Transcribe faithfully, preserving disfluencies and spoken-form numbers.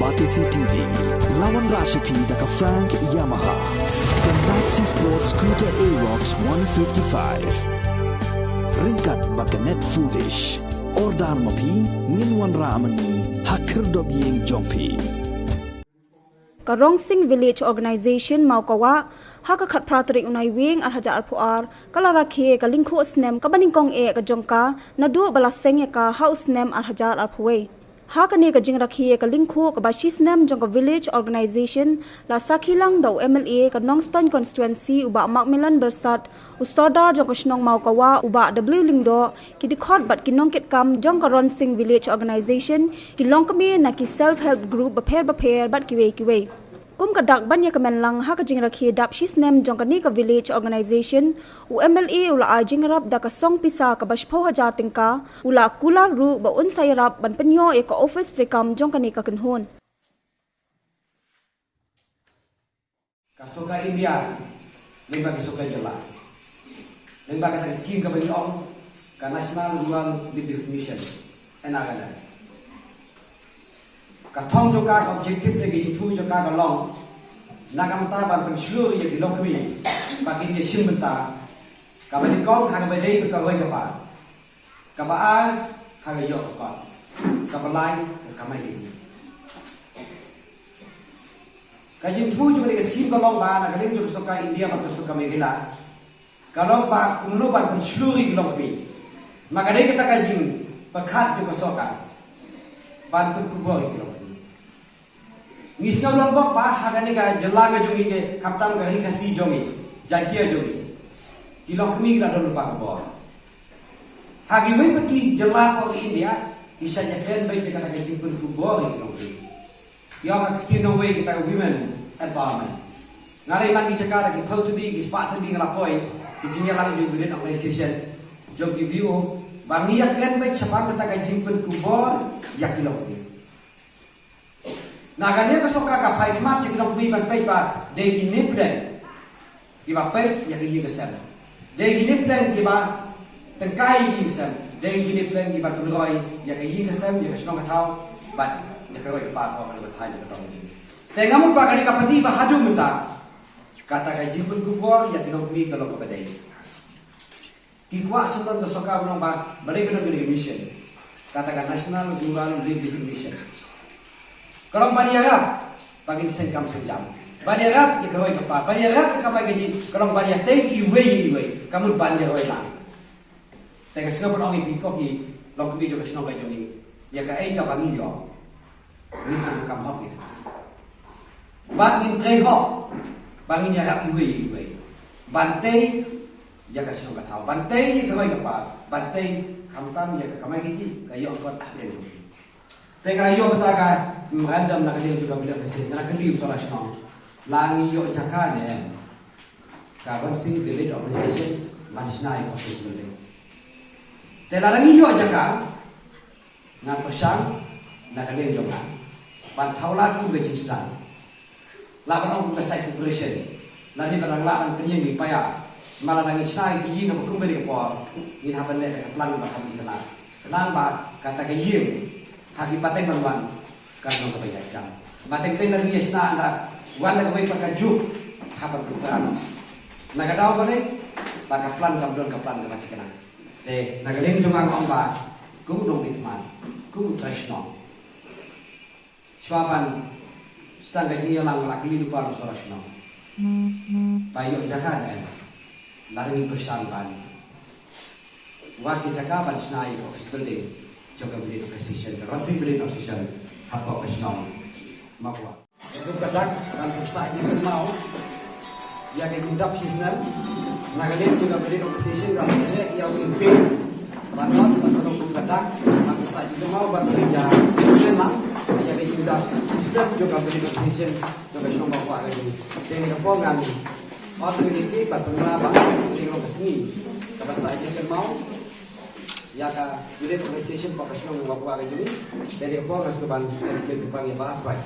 Batesi T V, la wanrah sha phi da ka Frank Yamaha, ka Maxi Sport Scooter Aerox one fifty-five. Ryngkat bad ka Net Foodish. Order ma phi, ngin wanrah ma ngi ha khyrdop ïing jong phi. Ka Rongsing Village Organization Mawkawah, ha ka khatphra tarik u Naiwieng ar hajar arphew ar, ka la rakhe ka lyngkhuh snem kaba nyngkong eh ka jong ka, naduh ba la seng ïa ka ha u snem ar hajar arphew wei. Ha kane ka jingrakhe ka lyngkhuh kaba shi snem jong ka Village Organization, la sakhi lang da u M L A ka Nongstoiñ Constituency u Bah Macmillan Byrsat, u Sordar jong ka shnong Mawkawah u Bah W Lyngdoh, ki dkhot bad ki nongkitkam jong ka Rongsing Village Organization, ki longkmie na ki self help group bapher bapher bad kiwei kiwei. Kum ka dak ban ïa kmen lang ha ka jingrakhe dap shi snem jong kane ka Village Organization, u M L A u la ai jingïarap da ka song pisa kaba shiphew hajar tyngka, u la kular ruh ba un sa ïarap ban pynïoh ïa ka ophis treikam jong kane ka kynhun. Ka sorkar India, lyngba ka sorkar jylla, lyngba kata ka skim kaba ngi ong ka National Rural Livelihood Mission, N R L M. Ka thong jong ka, ka objective ne ka jingthmu jong ka ka long na ka bynta ban pynshlur ïa ki longkmie ba kin ïashim bynta, kaba nyngkong ha kaba ïadei bad ka roi ka par, kaba ar ha ka ïoh ka kot, kaba lai ka kamai kajih. Ka jingthmu jong kane ka skim ka long ba na ka liang jong ka sorkar India bad ka sorkar Meghalaya, ka long ba kumno ban pynshlur ïa ki longkmie. Ma ka dei kata ka jingpyrkhat jong ka sorkar ban pynkupbor ïa ki longkmie. Ngi sngew lyngngoh ba ha kane ka jylla ka jong ngi, khamtam ka Ri Khasi jong ngi, Jaintia jong ngi, ki longkmie ki la don lypa ka bor. Ha kiwei pat ki jylla ko India, ki shait ïakren beit ïa kata ka jingpynkupbor ïa ki longkmie. Ïa ka ktien nongwei kata ka women empowerment. Nga la ïa man ki jaka da ki phew tylli, ki spah tylli nga la poi ki jingïalang jong ki women organization, jong ki V O, ba ngi ïakren beit shaphang kata ka jingpynkupbor ïa ki longkmie. Na ka liang ka sorkar ka phai khmat sha ki longkmie ban peit ba dei kine pleng kiba peit ïa ka ïing ka sem, dei kine pleng kiba tyngkai ïa ka ïing ka sem, dei kine pleng kiba pynroi ïa ka ïing ka sem, ïa ka shnong ka thaw bad ïa ka roi ka par ko ka la ba thaiñ ka dong. Te nga mut ba ka dei ka pynthikna ba haduh mynta kata ka jingpynkupbor ïa ki longkmie ka long kaba dei. Ki kwah sngewthuh ka sorkar ba long ba balei ka don kane ka mission, kata ka National Rural Livelihood Mission. Ka long ban ïarap ba ngin seng kam seng jam, ban ïarap ïa ka roi ka par, ban ïarap ïa ka kamai kajih, ka long ban ïatei iwei ïa iwei, ka mut ban ïaroi lang. Te nga sngew ban ong ïa phi ko ki longkmie jong ka shnong ka jong ngi, ïa kaei kaba ngi ïoh, ngin ïoh kam hok ïa ka. Bad ngin trei hok ba ngin ïarap iwei ïa iwei, ban tei ïa ka shnong ka thaw, ban tei ïa ka roi ka par, ban tei khamtam ïa ka kamai kajih, ka ïoh ka kot hapdeng jong ngi. Te nga ïoh kata ka memorandum na ka liang jong ka Village Office, nga la kylli u Sordar shnong, la ngi ïoh jaka ne em ka Rongsing Village Organization ban shna ïa ka office building. Te lada ngi ïoh jaka, ngan pyrshang na ka liang jong nga ban thaw lad kum ka jingsdang, lah ban ong kum ka site preparation, lane ban nang lah ban pynïeng ïa ki paia. Ma lada ngi shna ïa ki ïing haba kum kane ka por, ngin hap ban leh da ka plan ba kham itynnad, khnang ba kata ka ïing ha ki pateng ban wan kan long kaba ïaid kam. Ba teng teng lada ngi ïa shna, ynda wan da kawei pat ka juk, hap ban pynpra na ka daw balei, ba ka plan kam don ka plan kaba thikna. Te na ka liang jong nga nga ong ba kum u nongmihkhmat, kum u trai shnong, shuwa ban sdang ka jingïalang nga la kylli lypa u Sordar shnong ba ïoh jaka ne em. Lada ngi pyrshang ban wad ki jaka ban shna ïa ka office building jong ka Village Organization, ka Rongsing Village Organization hapoh ka shnong Mawkawah. Kum ka dak ban pynsah ïa ka kynmaw ïa ka jingdap shisnem na ka liang jong ka Village Organization, ka la leh ïa u campaign ban ong, ban ong kum ka dak ban pynsah ïa ka kynmaw, ban ong ïa ka jingdap shisnem jong ka Village Organization jong ka shnong Mawkawah ka jong ngi. Te kane ka por ngan ot ïa ka cake ban pynbna ba ka dei ka sngi ka ban pynsah ïa ka kynmaw ïa ka Village Organization hapoh ka shnong Mawkawah ka jong ngi. Te kane ka por ngan sngewbha ban ïa ka kynmaw ïa ka Bah Trai.